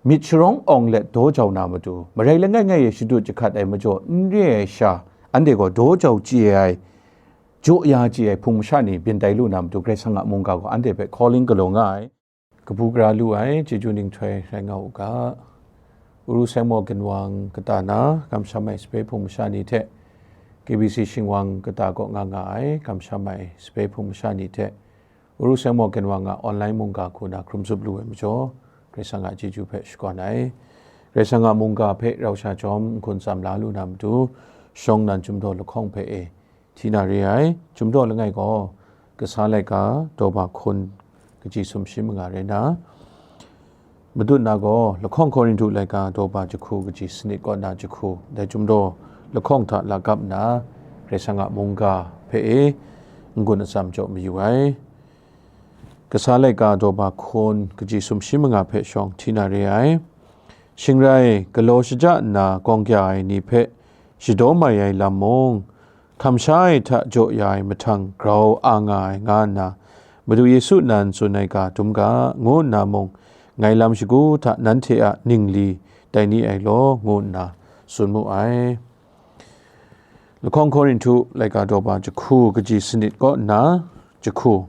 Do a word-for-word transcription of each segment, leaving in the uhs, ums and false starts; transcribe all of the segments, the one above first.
myit sharawng awng let daw jau na matu, marai langai ngai e shadut jahkat ai majaw n re ai sha, anhte gaw daw jau chye ai, jaw ya chye ai hpung masha ni byin tai lu na matu, Karai Kasang a mungga gaw anhte hpe calling galaw nga ai. Kabu gara lu ai chyeju ninghtoi rai nga u ga, Uru Seng Maw Ginwang kata na kamsham ai sape hpung masha ni hte, K B C Shingwang kata kaw nga nga ai kamsham ai sape hpung masha ni hte, Uru Seng Maw Ginwang a online mungga hku na hkrum zup lu ai majaw, Karai Kasang a chyeju hpe shakawn ai. Karai Kasang a mungga hpe rau sha jawm n-gun tsam la lu na matu, shawng nnan Chyum Daw lahkawng hpe e hti na re ai. Chyum Daw langai gaw, Kasa laika daw ba hkun kaji sumshi manga rai na, madut na gaw, Lahkawng Hkorinhtu laika daw ba jahku kaji sanit kaw na jahku, dai Chyum Daw lahkawng hta lakap nna, Karai Kasang a mungga hpe e n-gun atsam jaw mayu ai. Kasa laika daw ba hkun kaji sumshi manga hpe shawng hti na re ai. Shing rai, galaw shaja nna gawng kya ai ni hpe shadaw mai ai lam mung, hkam sha ai hta jaw ya ai mahtang grau a nga ai nga nna, Madu Yesu nan tsun ai ga dum ga, ngu nna mung, ngai lam shagu hta nanhte a ningli tai ni ai law, ngu nna tsun mu ai. Lahkawng Hkorinhtu laika daw ba jahku kaji sanit kaw nna jahku.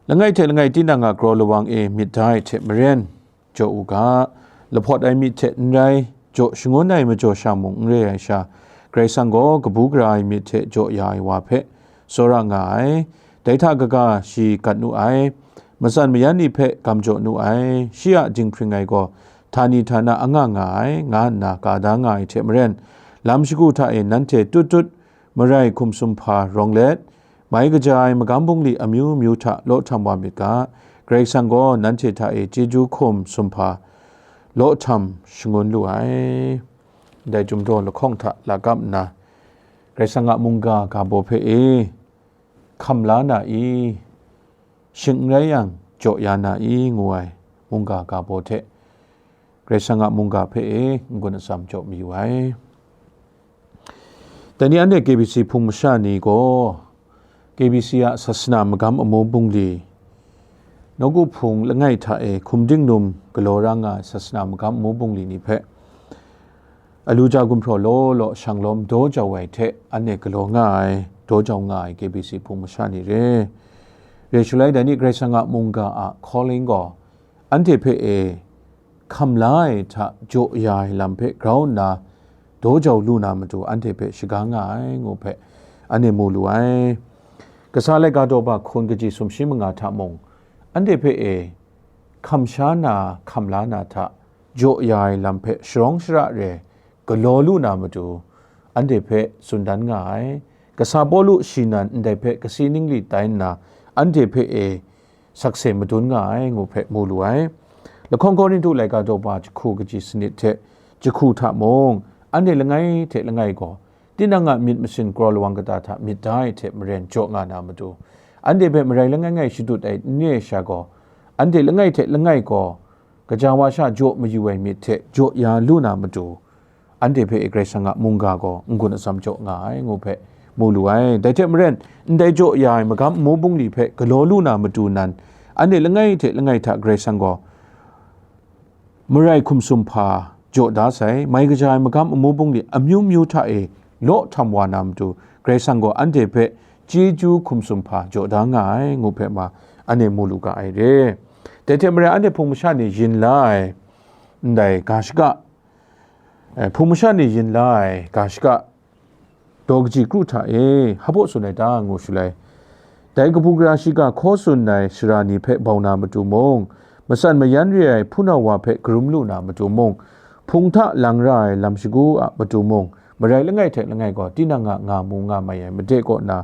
Langai hte langai tinang a kraw lawang e myit da ai hte maren, jaw u ga, lahpawt ai myit hte n rai, jaw shangun ai majaw sha mung n re ai sha, Karai Kasang gaw kabu gara ai myit hte jaw ya ai wa hpe tsawra nga ai. Dai hta kaga shi gat nu ai, matsan mayan ni hpe gam jaw nu ai, shi a dinghpring ai gaw htani htana anga nga ai, nga nna ka da nga ai hte maren, lam shagu hta e nanhte tut tut marai hkum sumhpa rawng let, mai kaja ai magam bungli amyu myu hta law htam wa myit ga, Karai Kasang gaw nanhte hta e chyeju hkum sumhpa law htam shangun lu ai. Ndai Chyum Daw lahkawng hta lakap nna, Karai Kasang a mungga ga baw hpe e hkam la na i? Shing n rai yang, jaw ya na i? Ngu ai mungga ga baw hte, Karai Kasang a mungga hpe e n-gun atsam jaw mayu ai. Dai ni anhte K B C hpung masha ni gaw, K B C a sasana magam amu bungli, nawku hpung langai hta e hkum dingnum galaw ra nga ai sasana magam amu bungli ni hpe, alu ja gumhpraw law law shanglawm daw jau ai hte anhte galaw nga ai, daw jau nga ai K B C hpung masha ni re. Re shaloi dai ni Karai Kasang a mungga a calling gaw anhte hpe e hkam la ai hta jaw ya ai lam hpe grau nna daw jau lu na matu anhte hpe shaga nga ai ngu hpe anhte mu lu ai. Kasa laika daw ba hkun kaji sumshi manga hta mung, anhte hpe e hkam sha na, hkam la na hta jaw ya ai lam hpe sharawng shara re galaw lu na matu, anhte hpe tsun dan nga ai. Kasa Pawlu shi nan ndai hpe kasi ningli tai nna, anhte hpe e sakse madun nga ai ngu hpe mu lu ai. Lahkawng Korinhtu laika daw ba jahku kaji sanit hte jahku hta mung, anhte langai hte langai gaw, tinang a myit masin kraw lawang kata hta myit da ai hte maren jaw nga na matu, anhte hpe marai langai ngai shadut ai n re ai sha gaw, anhte langai hte langai gaw, gaja wa sha jaw mayu ai myit hte jaw ya lu na matu, anhte hpe Karai Kasang a mungga gaw n-gun atsam jaw nga ai ngu hpe mu lu ai. Dai hte maren, ndai jaw ya ai magam amu bungli hpe galaw lu na matu nan, anhte langai hte langai hta Karai Kasang gaw marai hkum sumhpa jaw da sai, mai kaja ai magam amu bungli amyu myu hta e law htam wa na matu, Karai Kasang gaw anhte hpe chyeju hkum sumhpa jaw da nga ai ngu hpe ma, anhte mu lu ga ai re. Dai hte maren, anhte hpung masha ni yin la ai ndai ga shaka, eh, hpung masha ni yin la ai ga shaka, daw kaji kru hta e hpa baw tsun ai ta, ngu shaloi, dai kabu gara shiga hkaw tsun ai sara ni hpe bau na matu mung, matsan mayan re ai hpunau wa hpe karum lu na matu mung, hpung hta lang ra ai lam shagu a matu mung, marai langai hte langai gaw tinang a nga mu nga mai ai made kaw na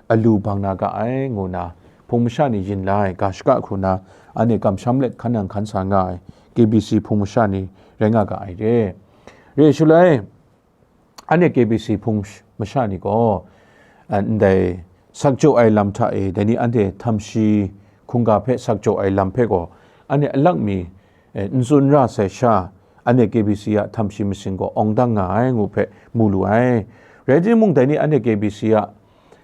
alu bang na ga ai, ngu na hpung masha ni yin la ai ga shaka hku na, anhte kamsham let hkan nang hkan sa nga ai K B C hpung masha ni rai nga ga ai re. Re shaloi, anhte K B C hpung sh-, masha ni gaw, a, ndai sakjaw ai lam hta e, dai ni anhte htamshi hkungga hpe sakjaw ai lam hpe gaw, anhte alak mi, e, n tsun ra sai sha, anhte K B C a htamshi masin gaw awng dang nga ai ngu hpe mu lu ai. Rai timung, dai ni anhte K B C a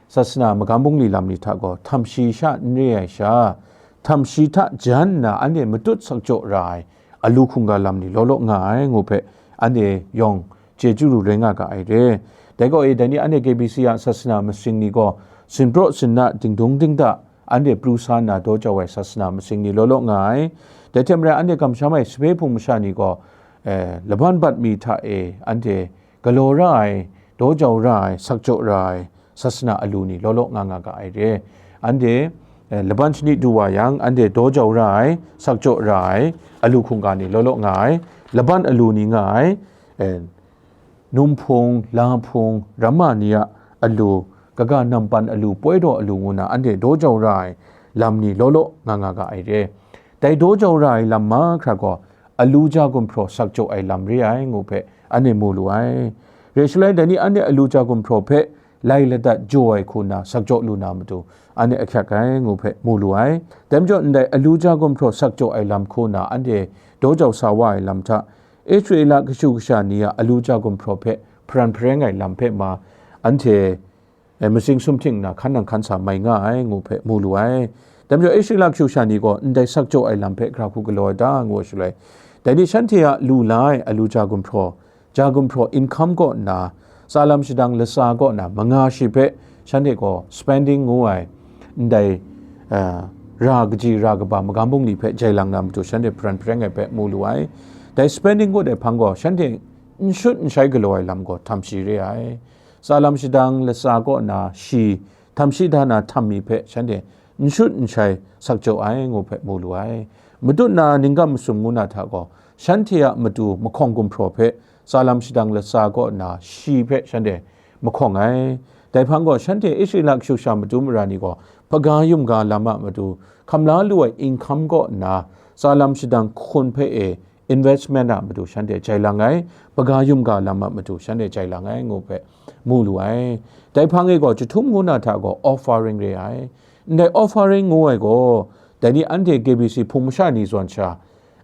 sasana magam bungli lam ni hta gaw htamshi sha n re ai sha, htamshi hta jan nna anhte matut sakjaw ra ai alu hkungga lam ni law law nga ai ngu hpe, anhte yawng chye chyu ru rai nga ga ai re. Dai gaw e, dai ni anhte K B C a sasana masing ni gaw, sinpraw sinna dingdung dingda anhte pru sa nna daw jau ai sasana masing ni law law nga ai. Dai hte maren, anhte kamsham ai sape hpung masha ni gaw, eh, laban bat mi hta e anhte galaw ra ai, daw jau ra ai, sakjaw ra ai, sasana alu ni law law nga nga ga ai re. Anhte, eh, laban shani du wa yang, anhte daw jau ra ai, sakjaw ra ai, alu hkungga ni law law nga ai, laban alu ni nga ai, eh, num hpung, la hpung, ramma ni a alu, kaga nampan alu, poi daw alu ngu na anhte daw jau ra ai lam ni law law nga nga ga ai re. Dai daw jau ra ai lam mahkra gaw, alu ja gumhpraw sakjaw ai lam re ai ngu hpe anhte mu lu ai. Rai shaloi, dai ni anhte alu ja gumhpraw hpe lai ladat jaw ai hku na sakjaw lu na matu, anhte ahkyak ai ngu hpe mu lu ai. Dai majaw, ndai alu ja gumhpraw sakjaw ai lam hku na anhte daw jau sa wa ai lam hta, Israela kashu kasha ni a alu ja gumhpraw hpe hparan hpareng ai lam hpe ma, anhte, eh, masing sumhting nna hkan nang hkan sa mai nga ai ngu hpe mu lu ai. Dai majaw, Israela kashu kasha ni gaw ndai sakjaw ai lam hpe hkra hku galaw ai ta, ngu ai shaloi, dai ni shanhte a lu la ai alu ja gumhpraw, ja gumhpraw income kaw nna, tsalam shadang latsa kaw nna, manga shi hpe shanhte gaw spending ngu ai, ndai, eh, ra kaji ra kaba magam bungli hpe jai lang na matu shanhte hparan hpareng ai hpe mu lu ai. Dai spending ngut ai hpang gaw shanhte n shut n shai galaw ai lam gaw htam shi re ai. Tsalam shadang latsa kaw na shi htam shi da na htam mi hpe shanhte n shut n shai sakjaw ai ngu hpe mu lu ai. Matut na ninggam masum ngu na hta gaw, shanhte a matu mahkawng gumhpraw hpe tsalam shadang latsa kaw na shi hpe shanhte mahkawng ai. Dai hpang gaw, shanhte Israela kashu kasha matu mara ni gaw, hpaga yumga lam a matu, hkam la lu ai income kaw na tsalam shadang hkun hpe e investment a matu shanhte jai lang ai, hpaga yumga lam a matu shanhte jai lang ai ngu hpe mu lu ai. Dai hpang e gaw, jahtum ngu na hta gaw offering re ai. Ndai offering ngu ai gaw, dai ni anhte K B C hpung masha ni zawn sha,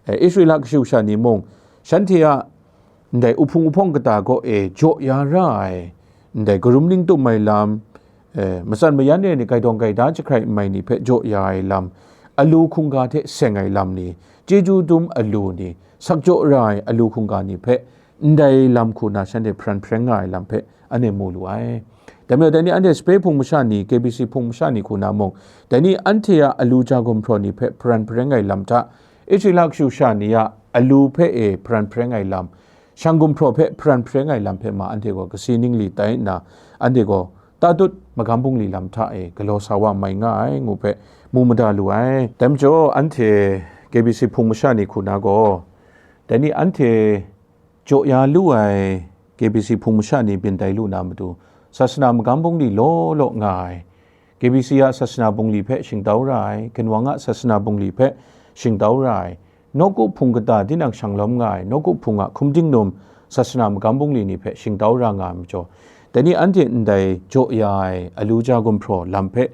eh, Israela kashu kasha ni mung, shanhte a ndai uhpung uhpawng kata kaw e jaw ya ra ai, ndai karum ning tum ai lam, eh, matsan mayan e ni gaidawng gaida jahkrai n mai ni hpe jaw ya ai lam, alu hkungga hte seng ai lam ni, chyeju dum alu ni, sakjaw ra ai alu hkungga ni hpe, ndai lam hku na shanhte hparan hpareng nga ai lam hpe anhte mu lu ai. Dai majaw, dai ni anhte sape hpung masha ni, K B C hpung masha ni hku na mung, dai ni anhte a alu ja gumhpraw ni hpe hparan hpareng ai lam hta, Israela kashu kasha ni a alu hpe e hparan hpareng ai lam, shang gumhpraw hpe hparan hpareng ai lam hpe ma anhte gaw kasi ningli tai nna, anhte gaw tatut magam bungli lam hta e galaw sa wa mai nga ai ngu hpe mu mada lu ai. Dai majaw, anhte K B C hpung masha ni hku na gaw, dai ni anhte jaw ya lu ai K B C hpung masha ni byin tai lu na matu, sasana magam bungli law law nga ai, K B C a sasana bungli hpe shingtau ra ai, ginwang a sasana bungli hpe shingtau ra ai, nawku hpung kata tinang shanglawm nga ai, nawku hpung a hkum dingnum sasana magam bungli ni hpe shingtau ra nga ai majaw, dai ni anhte ndai jaw ya ai alu ja gumhpraw lam hpe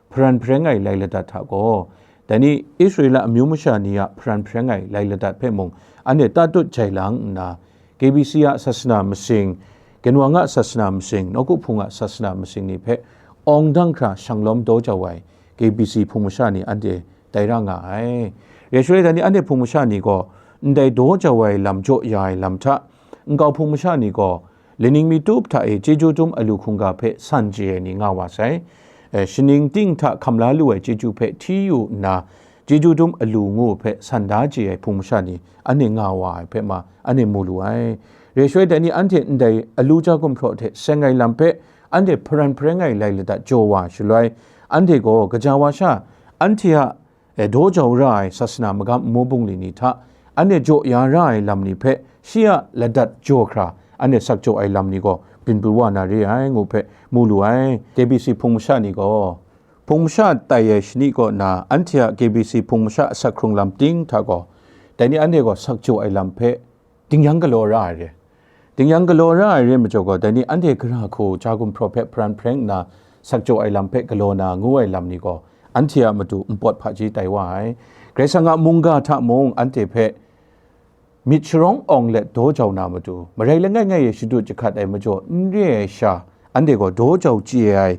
hparan hpareng ai lai ladat hta gaw, dai ni Israela amyu masha ni a hparan hpareng ai lai ladat hpe mung, anhte tatut jai lang nna, K B C a sasana masing, ginwang a sasana masing, nawku hpung a sasana masing ni hpe awng dang hkra shanglawm daw jau ai K B C hpung masha ni anhte tai ra nga ai. Rai shaloi, dai ni anhte hpung masha ni gaw ndai daw jau ai lam jaw ya ai lam hta, nkau hpung masha ni gaw, Laning mi tup hta e chyeju dum alu hkungga hpe san chye ai ni nga wa sai. Eh, shaning ting hta hkam la lu ai chyeju hpe hti yu nna, chyeju dum alu ngu hpe san da chye ai hpung masha ni anhte nga wa ai hpe ma, anhte mu lu ai. Rai shaloi, dai ni anhte ndai alu ja gumhpraw hte seng ai lam hpe anhte hparan hpareng ai lai ladat jaw wa shaloi, anhte gaw gaja wa sha, anhte a e, daw jau ra ai sasana magam nmu bungli ni hta, anhte jaw ya ra ai lam ni hpe shi a ladat jaw hkra, anhte sak jaw ai lam ni gaw byin pru wa na re ai ngu hpe mu lu ai. K B C hpung masha ni gaw, hpung masha tai ai shani kaw na, anhte a K B C hpung masha asak hkrung lam ting hta gaw, dai ni anhte gaw sak jaw ai lam hpe, ding yang galaw ra ai re. Ding yang galaw ra ai re majaw gaw, dai ni anhte gara hku ja gumhpraw hpe hparan hpareng nna, sak jaw ai lam hpe galaw na ngu ai lam ni gaw, anhte a matu npawt hpaji tai wa ai. Karai Kasang a mungga hta mung anhte hpe myit sharawng awng let daw jau na matu, marai langai ngai e shadut jahkat ai majaw n re ai sha, anhte gaw daw jau chye ai,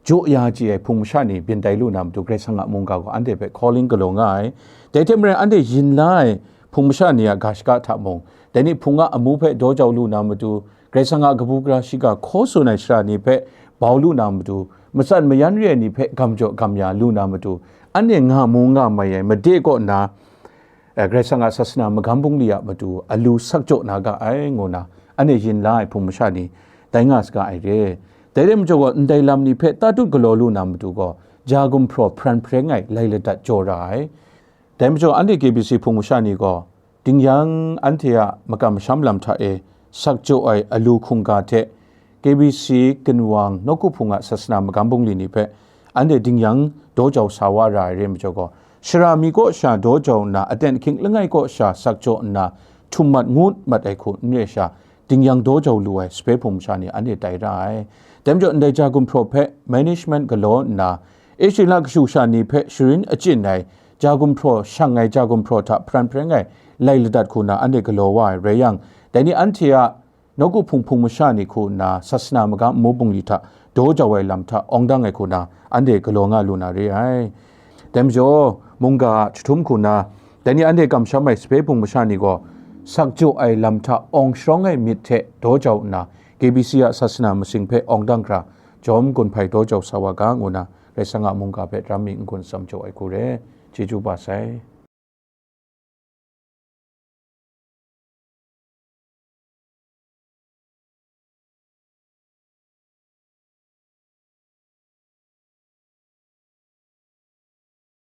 jaw ya chye ai hpung masha ni byin tai lu na matu, Karai Kasang a mungga gaw anhte hpe calling galaw nga ai. Dai hte maren, anhte yin la ai Hpung masha ni a ga shaka hta mung, dai ni hpung a amu hpe daw jau lu na matu, Karai Kasang a kabu gara shiga hkaw tsun ai shara ni hpe bau lu na matu, matsan mayan re ai ni hpe gam jaw gam ya lu na matu, anhte nga mu nga mai ai made kaw nna, eh, Karai Kasang a sasana magam bungli a matu alu sak jaw na ga ai, ngu na anhte yin la ai hpung masha ni tai nga saga ai re. Dai rai majaw gaw, ndai lam ni hpe tatut galaw lu na matu gaw, ja gumhpraw hparan hpareng ai lai ladat jaw ra ai. Dai majaw, anhte K B C hpung masha ni gaw, dingyang anhte a makam masham lam hta e sak jaw ai alu hkungga hte K B C Ginwang nawku hpung a sasana magam bungli ni hpe anhte dingyang daw jau sa wa ra ai re majaw gaw, shara mi kaw sha daw jau nna, aten ahkying langai kaw sha sak jaw nna, htum mat ngut mat ai hku n re sha, dingyang daw jau lu ai sape hpung masha ni anhte tai ra ai. Dai majaw, ndai ja gumhpraw hpe management galaw nna, Israela kashu sha ni hpe sharin achyin ai ja gumhpraw, shang ai ja gumhpraw hta hparan hpareng ai lai ladat hku na anhte galaw wa ai rai yang, dai ni anhte a nawku hpung hpung masha ni hku nna sasana magam amu bungli hta daw jau ai lam hta awng dang ai hku na anhte galaw nga lu na re ai. Dai majaw, mungga a jahtum hku na, dai ni anhte kamsham ai sape hpung masha ni gaw, sak jaw ai lam hta awng sharawng ai myit hte daw jau nna, K B C a sasana masing hpe awng dang hkra, jawm gun hpai daw jau sa wa ga, ngu na, Karai Kasang a mungga hpe ram mi n-gun tsam jaw ai hku re. Chyeju ba sai.